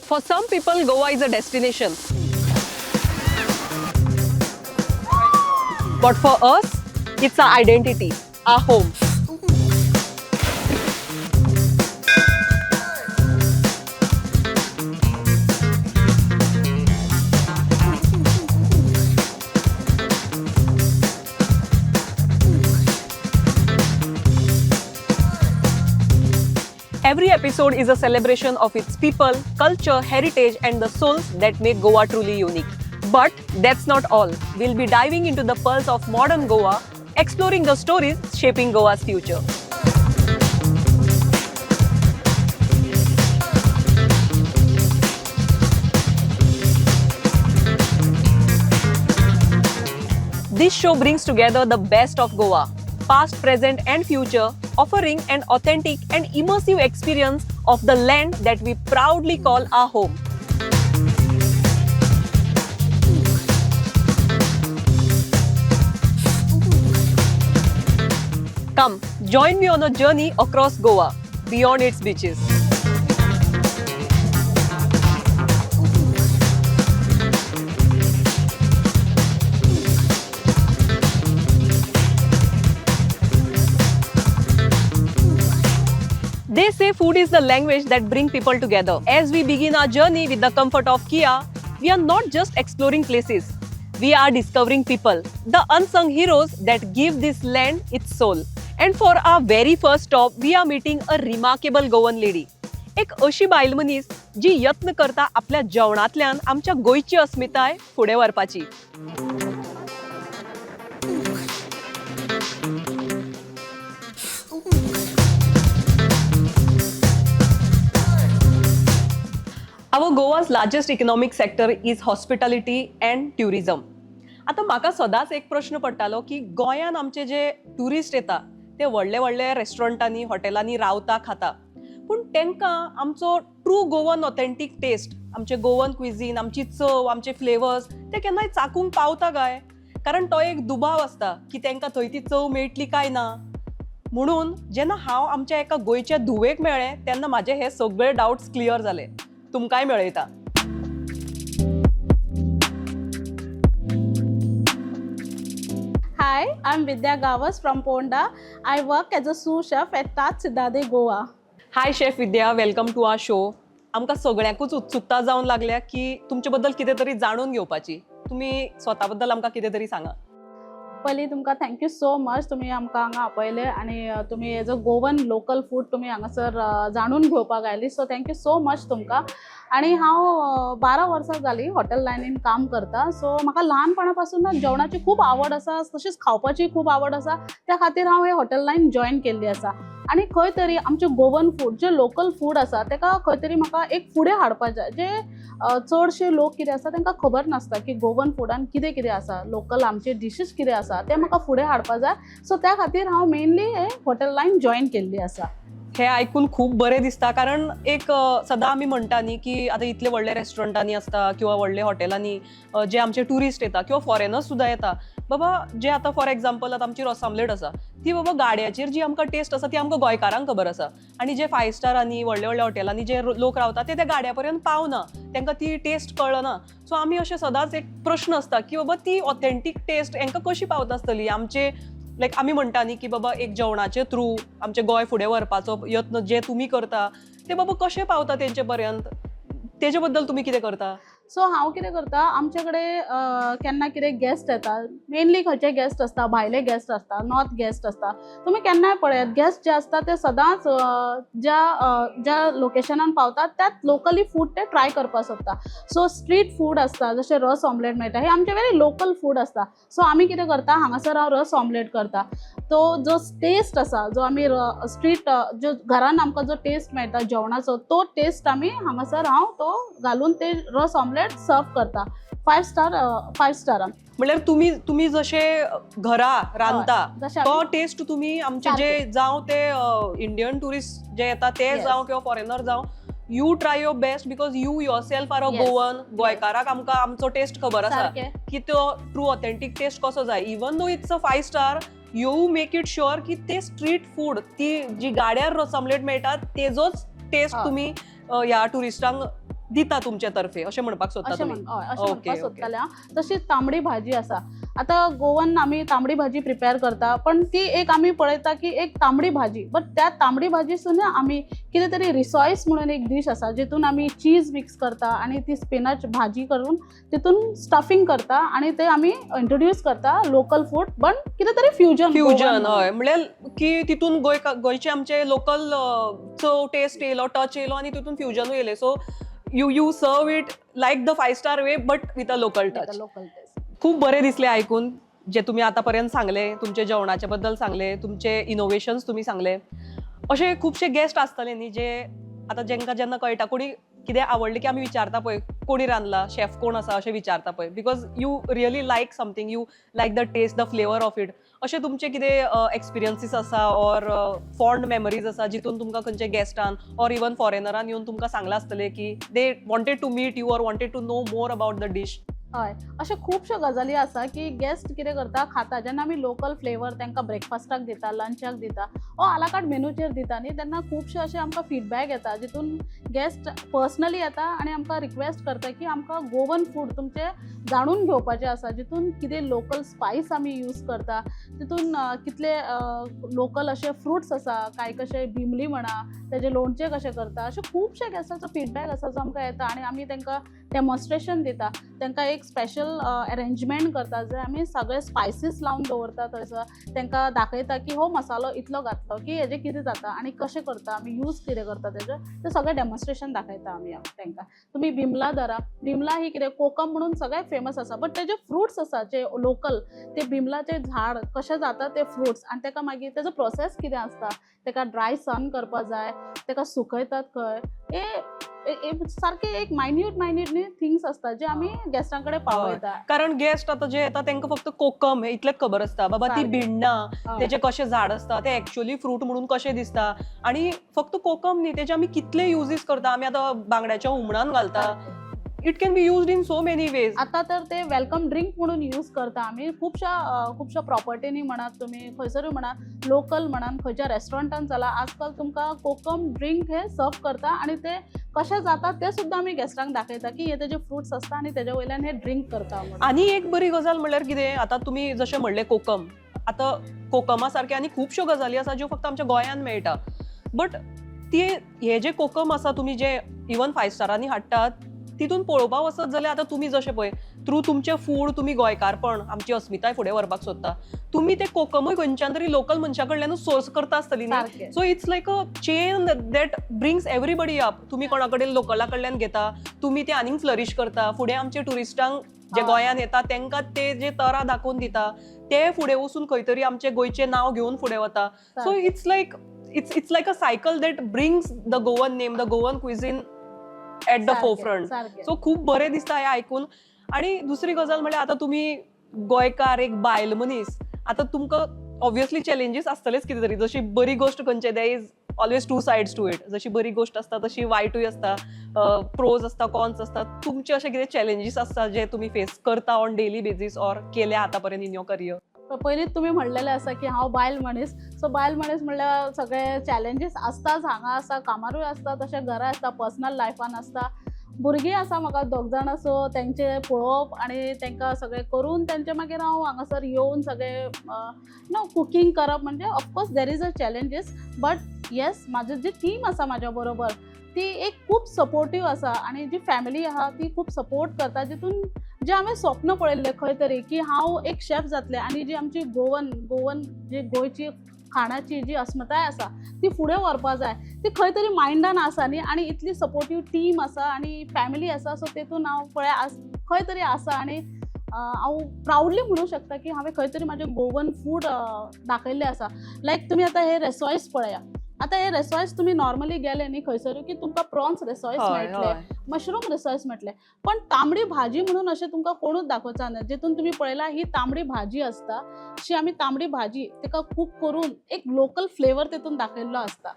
For some people, Goa is a destination. But for us, it's our identity, our home. Every episode is a celebration of its people, culture, heritage, and the souls that make Goa truly unique. But that's not all. We'll be diving into the pulse of modern Goa, exploring the stories shaping Goa's future. This show brings together the best of Goa, past, present, and future, offering an authentic and immersive experience of the land that we proudly call our home. Come, join me on a journey across Goa, beyond its beaches. They say food is the language that brings people together. As we begin our journey with the comfort of Kia, we are not just exploring places, we are discovering people, the unsung heroes that give this land its soul. And for our very first stop, we are meeting a remarkable Goan lady. एक अशी बायल मनीस जी यत्न करता आपल्या जेवणांतल्यान आमच्या गोंयची अस्मिताय फुडें व्हरपाची. Our Goa's largest economic sector is hospitality and tourism. आतां म्हाका सदांच एक प्रश्न पडटालो की गोंयान आमचे जे ट्युरिस्ट येता ते व्हडले व्हडले रेस्टॉरंटांनी हॉटेलांनी रावता खाता, पूण तांकां आमचो ट्रू गोवन ऑथेंटीक टेस्ट, आमचे गोवन क्विझीन, आमची चव, आमचे फ्लेवर्स ते केन्नाय चाकूंक पावता काय? कारण तो एक दुबाव आसता की तांकां थंय ती चव मेळटली काय ना. म्हणून जेन्ना हांव आमच्या एका गोंयच्या धुवेक मेळ्ळें तेन्ना म्हाजे हे सगळे डावट्स क्लियर जाले. तुमकांय मेळयता. Hi, I'm Vidya Gawas from Ponda. I work as a sous chef at Taj Cidade, Goa. Hi chef Vidya, welcome to our show. आमकां सगळ्यांकूच उत्सुकता जावन लागल्या की तुमचे बद्दल कितें तरी जाणून घेवपाची. तुमी स्वता बद्दल आमकां कितें तरी सांगा. पयलीं तुमकां thank you so much, तुमी आमकां हांगा आपयले आनी तुमी as a Goan local food तुमी हांगासर जाणून घेवपाक आयली. So thank you so much तुमकां. आनी हांव 12 वर्सां जालीं हॉटेल लायनीन काम करता. सो म्हाका ल्हानपणा पासूनच जेवणाची खूब आवड आसा, तशीच खावपाची खूब आवड आसा. त्या खातीर हांव हे हॉटेल लायन जॉयन केल्ली आसा. आनी खंय तरी आमचें गोवन फूड जें लोकल फूड आसा तेका खंय तरी म्हाका एक फुडें हाडपा जाय. जे चडशे लोक कितें आसा तांकां खबर नासता की गोवन फुडान कितें कितें आसा, लोकल आमचे डिशीज कितें आसा तें म्हाका फुडें हाडपा जाय. सो त्या खातीर हांव मेनली हे हॉटेल लायन जॉयन केल्ली आसा. हे आयकून खूब बरें दिसता, कारण एक सदां आमी म्हणटा न्ही की आतां इतले व्हडले रेस्टॉरंटांनी आसता किंवा व्हडले हॉटेलांनी जे आमचे ट्युरिस्ट येता किंवा फॉरेनर्स सुद्दां येता, बाबा जे आतां फॉर एग्जाम्पल आतां आमची रोस आमलेट आसा ती बाबा गाड्याचेर जी आमकां टेस्ट आसा ती आमकां गोंयकारांक खबर आसा, आनी जे फायव स्टारांनी व्हडल्या व्हडल्या हॉटेलांनी जे लोक रावता ते त्या गाड्या पर्यंत पावना, तांकां ती टेस्ट कळना. सो आमी अशें सदांच एक प्रश्न आसता की बाबा ती ऑथेंटीक टेस्ट हांकां कशी पावता आसतली. आमचे लायक आमी म्हणटा न्ही की बाबा एक जेवणाचे थ्रू आमचे गोंय फुडें व्हरपाचो यत्न जे तुमी करता ते बाबा कशें पावता तेंचे पर्यंत, तेजे बद्दल तुमी कितें करता? सो हांव कितें करता, आमचे कडेन केन्ना कितें गेस्ट येता, मेनली खंयचे गेस्ट आसता, भायले गेस्ट आसता, नॉर्थ गेस्ट आसता. तुमी केन्नाय पळयात गेस्ट जे आसता ते सदांच ज्या ज्या लोकेशनान पावतात त्याच लोकली फूड ते ट्राय करपाक सोदता. सो स्ट्रीट फूड आसता, जशें रस ऑमलेट मेळटा, हे आमचें व्हेरी लोकल फूड आसता. सो आमी कितें करता, हांगासर हांव रस ऑमलेट करता. तो जो टेस्ट आसा, जो आमी स्ट्रीट जो घरान आमकां जो टेस्ट मेळटा जेवणाचो, तो टेस्ट आमी हांगासर हांव तो घालून ते रस ऑमलेट सर्व करता फायव स्टार फायव स्टारान. म्हणल्यार तुमी तुमी जशे घरा रांदता जशें तो टेस्ट तुमी आमचे जे जावं ते इंडियन ट्युरिस्ट जे येता ते जावं किंवा फॉरेनर जावं, you try your best because you yourself are a Goan. गोंयकाराक आमकां आमचो टेस्ट खबर आसा की तो ट्रू ऑथेंटीक टेस्ट कसो जाय. Even though it's a five star, you make it sure की ते स्ट्रीट फूड, ती जी गाड्यार रस ऑमलेट मेळटा तेजोच टेस्ट तुमी ह्या ट्युरिस्टांक दिता तुमचे तर्फे अशें म्हणपाक सोदता अशें तुमी? म्हण हय, अशें म्हणपाक सोदतालें हांव. तशीच तांबडी भाजी आसा. आतां गोवन आमी तांबडी भाजी प्रिपेर करता, पण ती एक आमी पळयता की एक तांबडी भाजी, बट त्या तांबडी भाजीसून आमी कितें तरी रिसॉयस म्हणून एक डीश आसा, जितून आमी चीज मिक्स करता आनी ती स्पिनच भाजी करून तितून स्टफींग करता आनी ते आमी इंट्रोड्यूस करता लोकल फूड, बट कितें तरी फ्युजन. फ्युजन, हय, म्हणल्यार की तितून गोंयचे आमचे लोकल चव, टेस्ट येयलो, टच येयलो आनी तितून फ्युजनूय येयलें. So you serve it like the five star way, but with a local touch. Local taste. खूप बरें दिसलें आयकून जे तुमी आतां पर्यंत सांगले, तुमचे जेवणाच्या बद्दल सांगले, तुमचे इनोवेशन्स तुमी सांगले. अशे खुबशे गेस्ट आसतले न्ही जे आतां जेंकां जेन्ना कळटा कोणी कितें आवडलें की आमी विचारता पळय, कोणी रांदला, शेफ कोण आसा अशें विचारता पळय, because you really like something, you like the taste, the flavour of it. अशे तुमचे कितें एक्सपिरियन्सीस आसा ऑर फॉन्ड मेमरीज आसा जितून तुमकां खंयच्या गेस्टान ऑर इवन फॉरेनरान येवन तुमकां सांगलां आसतलें की they wanted to meet you or wanted to know more about the dish? हय, अशे खुबश्यो गजाली आसा की गेस्ट कितें करता, खाता जेन्ना आमी लोकल फ्लेवर तांकां ब्रेकफास्टाक दिता, लंचाक दिता ओ आलाकार्ट मेनूचेर दिता न्ही, तेन्ना खुबशे अशे आमकां फिडबॅक येता जितून गेस्ट पर्सनली येता आनी आमकां रिक्वेस्ट करता की आमकां गोवन फूड तुमचें जाणून घेवपाचें आसा, जितून कितें लोकल स्पायस आमी यूज करता, तितून कितले लोकल अशे फ्रुट्स आसा, कांय कशे बिमली म्हणा, तेजें लोणचें कशें करता. अशे खुबशे गेस्टाचो फिडबॅक आसा जो आमकां येता आनी आमी तांकां डेमॉन्स्ट्रेशन दिता. तांकां एक स्पेशल अरेंजमेंट करता जंय आमी सगळे स्पायसीस लावन दवरता थंयसर, तांकां दाखयता की हो मसालो इतलो घातलो की हेजें कितें जाता आनी कशें करता आमी, यूज कितें करता तेजें, तें सगळें डेमॉन्स्ट्रेशन दाखयता आमी तांकां. तुमी बिमला धरा, बिमला ही कितें कोकम म्हणून सगळ्याक फेमस आसा, बट तेजे फ्रुट्स आसा जे लोकल, ते बिमलाचे झाड कशें जाता ते फ्रुट्स आनी ताका मागीर तेजो प्रोसेस कितें आसता, ताका ड्राय सन करपा जाय, ताका सुकयतात खंय, हे सारके एक मायन्यूट मायन्यूट न्ही थिंग्स आसता जे आमी गेस्टां कडेन पावयता. कारण गेस्ट आतां जे येता तांकां फक्त कोकम हे इतलेंच खबर आसता, बाबा ती भिण्णां, तेजे कशें झाड आसता, ते एक्चुअली फ्रूट म्हणून कशें दिसता. आनी फक्त कोकम न्ही, तेजे आमी कितले युजीस करता. आमी आतां बांगड्याच्या हुमणान घालता. It can be used in so many ways. आता तर ते welcome drink म्हणून यूज करता आमी खुबश्या प्रॉपर्टीनी म्हणात, तुमी खंयसरूय म्हणात, लोकल म्हणात, खंयच्या रेस्टॉरंटान चला, आजकाल तुमकां कोकम ड्रिंक हे सर्व करता आनी ते कशें जाता ते सुद्दां आमी गेस्टांक दाखयता की हे तेजे फ्रुट्स आसता आनी तेजे वयल्यान हे ड्रिंक करता म्हणून. आनी एक बरी गजाल म्हणल्यार कितें, आतां तुमी जशें म्हणलें कोकम, आतां कोकमा सारके आनी खुबश्यो गजाली आसा ज्यो फक्त आमच्या गोंयांत मेळटा, बट ती हे जे कोकम आसा तुमी जे इवन फायव स्टारांनी हाडटात, तितून पळोवपाक वचत जाल्यार आतां तुमी जशें पळय थ्रू तुमचें फूड तुमी गोंयकारपण, आमची अस्मिताय फुडें व्हरपाक सोदता. तुमी ते कोकमूय खंयच्यान तरी लोकल मनशा कडल्यानूच सोर्स करता आसतली न्ही. So it's like a chain that brings everybody up. तुमी कोणा कडेन लोकला कडल्यान घेता, तुमी ते आनीक फ्लरीश करता, फुडें आमचे ट्युरिस्टांक जे गोंयान येता तांकां ते जे तरा दाखोवन दिता, ते फुडें वचून खंय तरी आमचें गोंयचें नांव घेवन फुडें वता. So it's like a cycle that brings the Goan name, the Goan cuisine at the forefront. So खूब बरें दिसता हें आयकून. आनी दुसरी गजाल म्हणल्यार आतां तुमी गोंयकार एक बायल मनीस, आतां तुमकां ऑब्वियसली चॅलेंजीस आसतलेच कितें तरी. जशी बरी गोश्ट खंयचे, there is always two sides to it. जशी बरी गोश्ट आसता तशी वायटूय आसता, प्रोज आसता, कॉन्स आसता. तुमचे अशे कितें चॅलेंजीस आसता जे तुमी फेस करता ऑन डेली बेजीस ऑर केल्या आतां पर्यंत इन your career? पयलींच तुमी म्हणलेलें आसा की हांव बायल मनीस, सो बायल मनीस म्हणल्यार सगळे चॅलेंजीस आसताच. हांगा आसा, कामारूय आसता, तशें घरा आसता, पर्सनल लायफान आसता. भुरगीं आसा म्हाका दोग जाणां, सो तेंचें पळोवप आनी तांकां सगळें करून तेंचे मागीर हांव हांगासर येवन सगळें नो कुकींग करप म्हणजे of course there is a challenges, but yes, म्हाजी जी टीम आसा म्हाज्या बरोबर ती एक खूब सपोर्टीव आसा आनी जी फॅमिली आहा ती खूब सपोर्ट करता, जितून जें हांवें स्वप्न पळयल्लें खंय तरी की हांव एक शेफ जातलें आनी जी आमची गोवन जी गोंयची खाणाची जी अस्मिताय आसा ती फुडें व्हरपा जाय, ती खंय तरी मायंडान आसा न्ही. आनी इतली सपोर्टीव टीम आसा आनी फॅमिली आसा, सो तेतून हांव पळय खंय तरी आसा आनी हांव प्रावडली म्हणूं शकता की हांवें खंय तरी म्हाजें गोवन फूड दाखयल्लें आसा. लायक तुमी आतां हे रेसॉयस पळया, आतां हे रेसॉयस तुमी नॉर्मली गेले न्ही खंयसरूय की तुमकां प्रॉन्स रेसॉयस मेळटले, मशरूम रेसॉयस मेळटले, पण तांबडी भाजी म्हणून अशें तुमकां कोणूच दाखोवचा ना. जितून तुमी पळयला ही तांबडी भाजी आसता, अशी आमी तांबडी भाजी ताका कूक करून एक लोकल फ्लेवर तितून दाखयल्लो आसता.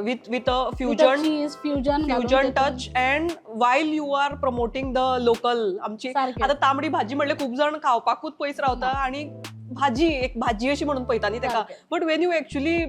With a fusion cheese fusion fusion touch, and while you are promoting the local आमची. आतां तांबडी भाजी म्हणल्यार खूब जाण खावपाकूच पयस रावता आनी भाजी एक भाजी अशी म्हणून पळयता न्ही ताका, but when you actually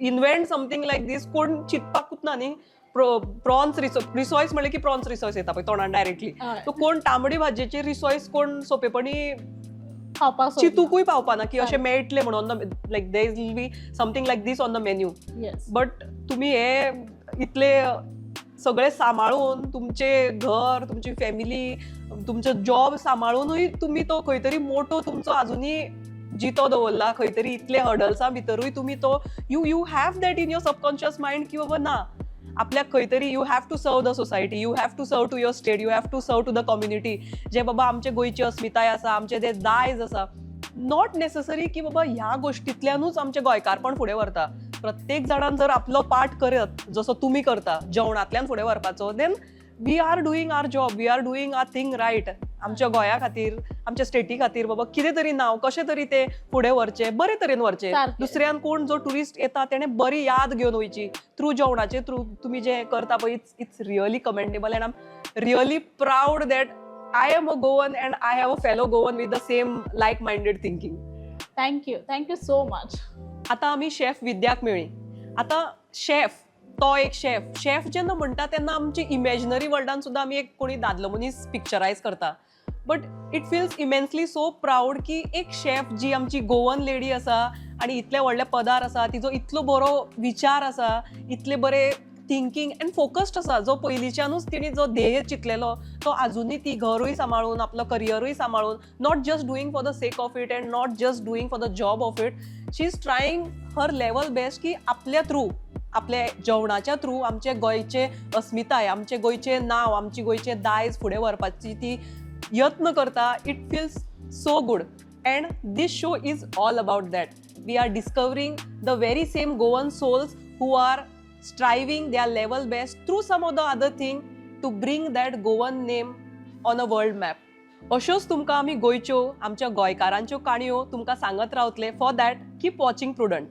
invent something like this, कोण चिंतपाकूच ना न्ही. प्रॉन्स रिसॉयस म्हणले की प्रॉन्स रिसॉयस येता पळय तोंडान डायरेक्टली. सो कोण तांबडी भाजयेची रिसॉयस कोण सोंपेपणी खावपाक सोदना. चितूकूय पावपाना की अशें मेळटलें म्हणून, like there will be something like this on the menu. But तुमी हे इतले सगळे सांबाळून, तुमचे घर, तुमची फॅमिली, तुमचो जॉब सांबाळुनूय तुमी तो खंय तरी मोटो तुमचो अजुनूय जितो दवरला. खंय तरी इतले हर्डल्सां भितरूय तुमी तो you have that in your subconscious mind की बाबा ना, आपल्याक खंय तरी you have to serve the society, you have to serve to your state, you have to serve to the community. जे बाबा आमचे गोंयची अस्मिताय आसा, आमचे जे दायज आसा, not necessary की बाबा ह्या गोष्टींतल्यानूच आमचें गोंयकारपण फुडें व्हरता. प्रत्येक जाणान जर आपलो पार्ट करत, जसो तुमी करता जेवणांतल्यान फुडें व्हरपाचो, then we are doing our job, we are doing our thing right. आमच्या गोंया खातीर, आमच्या स्टेटी खातीर बाबा कितें तरी नांव कशें तरी तें फुडें व्हरचें, बरे तरेन व्हरचें. दुसऱ्यान कोण जो ट्युरिस्ट येता तेणें बरी याद घेवन वयची थ्रू जेवणाचे थ्रू. तुमी जें करता पळय, it's really commendable and I am really proud that I am a Goan and I have a fellow Goan with the same like minded thinking. Thank you, thank you so much. आतां आमी chef विद्याक मेळ्ळी. आतां chef तो एक chef, chef जेन्ना म्हणटा तेन्ना आमची इमेजनरी वर्ल्डान सुद्दां आमी एक कोणी दादलो मनीस पिक्चरायज करता, but it feels immensely so proud की एक शेफ जी आमची गोवन लेडी आसा आनी इतले व्हडले पदार आसा, तिजो इतलो बरो विचार आसा, इतले बरे थिंकींग एंड फोकस्ड आसा, जो पयलींच्यानूच तिणी जो ध्येय चिंतलेलो तो अजुनूय ती घरूय सांबाळून, आपलो करियरूय सांबाळून, not just doing for the sake of it and not just doing for the job of it, she is trying her level best की आपल्या थ्रू, आपल्या जेवणाच्या थ्रू आमचे गोंयचे अस्मिताय, आमचे गोंयचें नांव, आमची गोंयचें दायज फुडें व्हरपाची ती यत्न करता. It feels so good and this show is all about that. We are discovering the very same Goan souls who are striving their level best through some of the other thing to bring that Goan name on a world map. अश्योच तुमकां आमी गोंयच्यो, आमच्या गोंयकारांच्यो काणयो तुमकां सांगत रावतले. For that, keep watching Prudent.